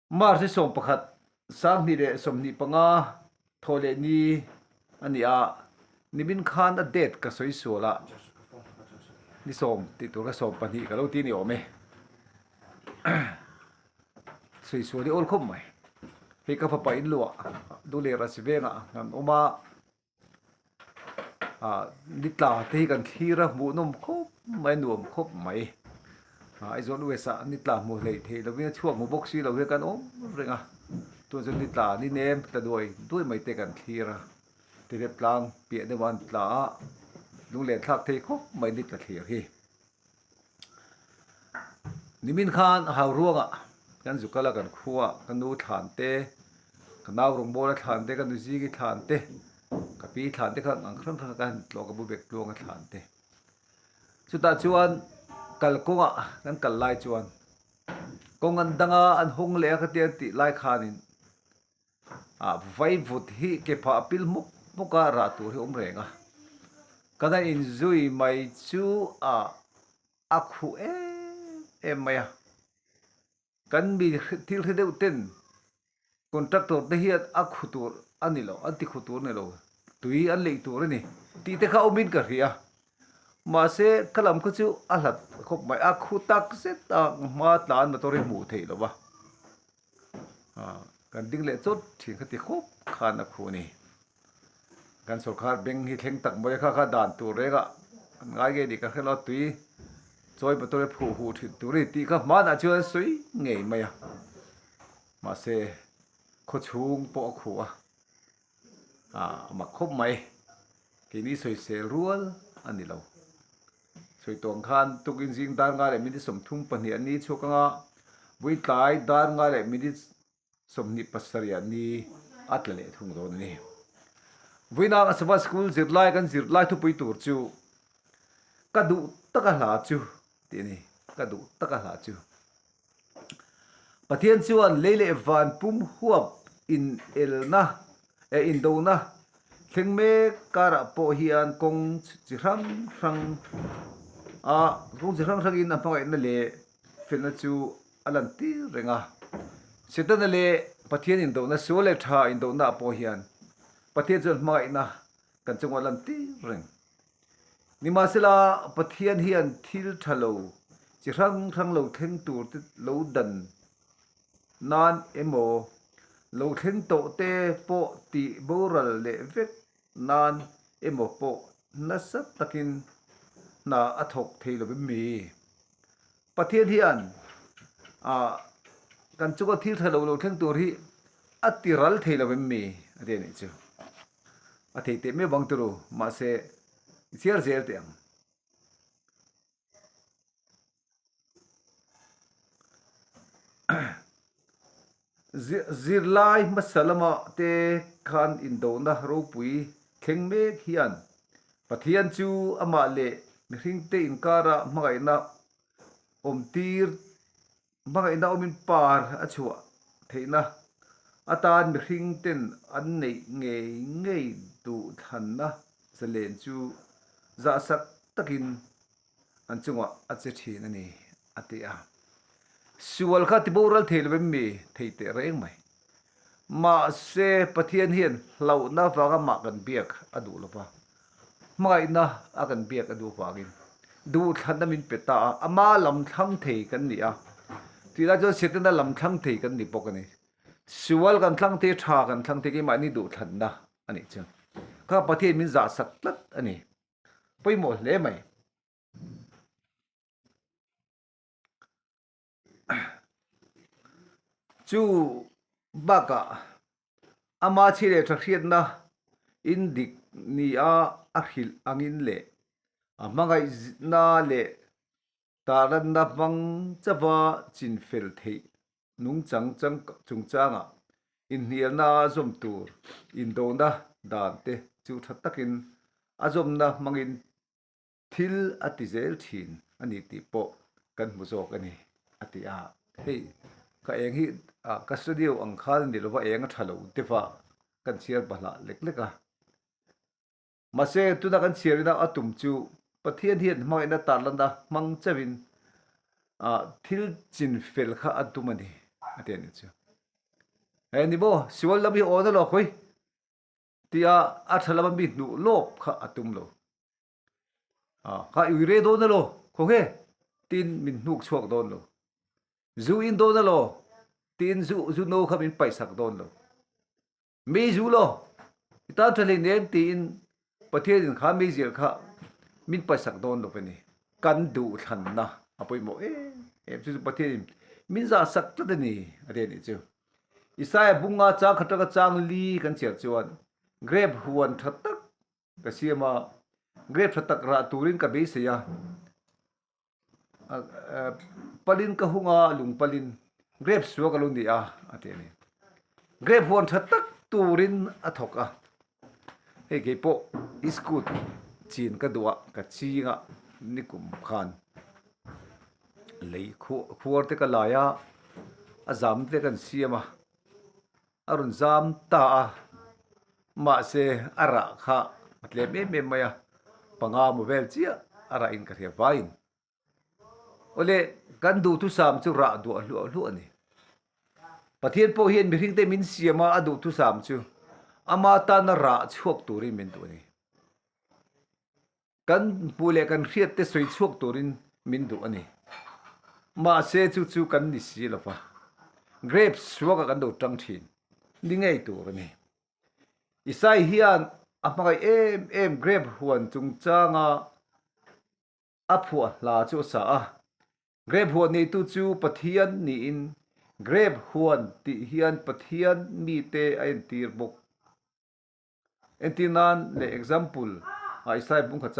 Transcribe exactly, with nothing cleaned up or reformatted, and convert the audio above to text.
March ni sawm pakhat, sang hni le sawmhni panga, Thawlehni a ni a, nimin khan a date ka sawi suol a. Ni sawm tih tur ka sawm pahnih ka lo ti ni awm e. Sawi suol ni awl khawp mai. Hei ka fapa in luah, Dungler a si venga kan awm a. A, ni tla te hi kan thlir a, hmuhnawm khawp mai, nuam khawp mai. A, Aizawl West-a ni tla hmu hlei thei lovin, a chhuak hmu bawk si lo hi kan awm reng a. Tuhin chu ni tla ni nem tla duai duai mai te kan thlir a. Tihleptlang piah deuh an tla a. Lunglen thlak thei khawp mai ni tla thlir hi. Nimin khan Hauruanga kan zu kala kan khuoa, ka nu thlan te, ka nau Rawngbawla thlan te, ka nu Zingi thlan te, ka pi thlan te kha ang hrang hrang ka han tlawh, ka bu bek tluanga thlan te. Chutah chuan kal kawnga kan kal lai chuan kawng an dang a, an hawng leh a ka ti, an tih lai khanin, a, vaivut hi ke phah pil hmuk hmuk a rah tur hi awm reng a. Kan han inzui mai chu, a, a khu em em mai a. Kan mi hre-, thil hre deuh ten contractor te hian a khu tur a ni lo, an ti khu tur ni lo, tui an leih tur a ni tih te kha awmin ka hria. Mahse, ka lam kha chu a hlat khawp mai a, khu tak zet a, hma tlan motor hi hmuh theih lo va. A, kan ding leh chawt ṭhin kha ti khawp khan a khu a ni. Kan sawrkar beng hi thleng tak mai kha, kha dan tur renga an ngai nge ni ka hre lo, tui chawi motor hi phuh huh ṭhin tur hi tih kha hmanah chuan sawi ngei mai a. Mahse, khaw chhung pawh a khu a. A, a mak khawp mai. Keini sawisel rual a ni lo. Sawi tawh ang khan tukin zing dar nga leh minute sawmthum pahnih an ni chhuak ang a, vawiin tlai dar nga leh minute sawmhnih pasarih an ni a tla leh thung dawn a ni. Vawiina Sabbath School zirlai kan zirlai thupui tur chu ka duh taka hla chu, tih a ni, ka duh taka hla chu. Pathian chuan lei leh van pum huap inelna, e, indona, thleng mek karah pawh hian kawng chi hrang hrang a, kawng chi hrang hrangin a hmangaihna leh felna chu a lantir reng a. Setana leh Pathian indona, sual leh ṭha indonaah pawh hian Pathian chuan hmangaihna kan chungah a lantir reng. Nimahsela, Pathian hian thil ṭha lo, chi hrang hrang lo thleng tur te lo dan nan emaw, lo thleng tawh te pawh tih boral leh vek nan emaw pawh nasa takin hna a thawk thei lo em mi? Pathian hian, a, kan chunga thil ṭha lo lo thleng tur hi a ti ral thei lo em mi? A ti a nih chu. A thei teh mai vang turu, mahse, i chhiar zel teh ang. Zi-, zirlai hmasa lama te khan indona ropui thleng mek hian Pathian chu amah leh mihringte inkara hmangaihna awmtir, hmangaihna awmin par a chhuah theihna atan mihringten an neih ngei ngei duhthlanna zalen chu zahsak takin an chungah a che ṭhin a ni, a ti a. Sual kha ti boral thei lo em mi? Thei teh reng mai. Mahse, Pathian hian hlauhna vanga mah kan biak a duh lo va. Hmangaihna a kan biak a duh vangin duhthlanna min pe ta a, ama lam thlang thei kan ni a. Tih lai chuan Setana lam thlang thei kan ni bawk a ni. Sual kan thlang thei, ṭha kan thlang thei, keimahni duhthlanna a nih chu. Kha Pathian min zahsak tlat a ni. Pawimawh hle mai. Chu bakah ama chhi leh ṭha hriatna indik nia a hrilh angin leh a hmangaihna leh tarlanna hmang chauha chinfel theih nungchang chang, chungchanga inhnialna zawm tur indona dan te chu ṭha takin a zawmna hmangin thil a ti zel ṭhin a ni tih pawh kan hmu zawk a ni, a ti a. Hei, ka eng hi, a, ka studio ang khan a ni lo va, eng a ṭha lo te va kan chhiar bahlah lek lek a. Mahse, tuna kan chhiarina a tum chu Pathian hian hmangaihna tarlanna hmang chauhin, a, thil chinfel kha a tum a ni, a ti a ni chu. He ni bo, suol lam hi aw na lo khoi, tia a ṭha lama mi hnuh lawp kha a tum lo. A, kha uire dawn a lo, khaw he, tiin min hnuk chhuak dawn lo. Zu in dawn a lo, tiin zu, zu no kha min paisak dawn lo. Mi zu lo, i tan ṭha hlei nem tiin Pathienin kha mi zel kha min paisak dawn lo pe ni. Kan duhthlanna a poimaw em em chu chu Pathienin min zasak tlat a ni, a ti ni chu. Isaia bung nga chang khat aṭanga chang li kan chhiar chuan, grep huan ṭha tak ka siam a, grep ṭha tak rah turin ka beisei a, a, a, palin ka hung a, lung palin grep suak a lo ni a, a ti a ni. Grep huan ṭha tak turin a thawk a. Hei kei pawh i school chin ka duh a, ka ching a, nikum khan lei khu-, khuar te ka lai a, a zam te kan siam a, a rawn zam ta a, mahse, a rah kha a tlem em em mai a, panga maw vel chiah a rah in ka hria vaiin. Awle, kan duhthusam chu rah duah hluah hluah a ni. Pathien pawh hian mihringte min siam a, a duhthusam chu ama tana rah chhuak turin min duh a ni. Kan hmuh leh kan hriat te sawi chhuak turin min duh a ni. Mahse, chu chu kan ni si lo va. Grep suaka kan lo ṭang ṭhin ni ngei tur a ni. Isai hian a hmangaih em em grep huan chungchanga a phuah hla chu a sa a. Grep huan neitu chu Pathian niin grep huan tih hian Pathian mite a entir bawk. Entir nan leh example a Isai bung khat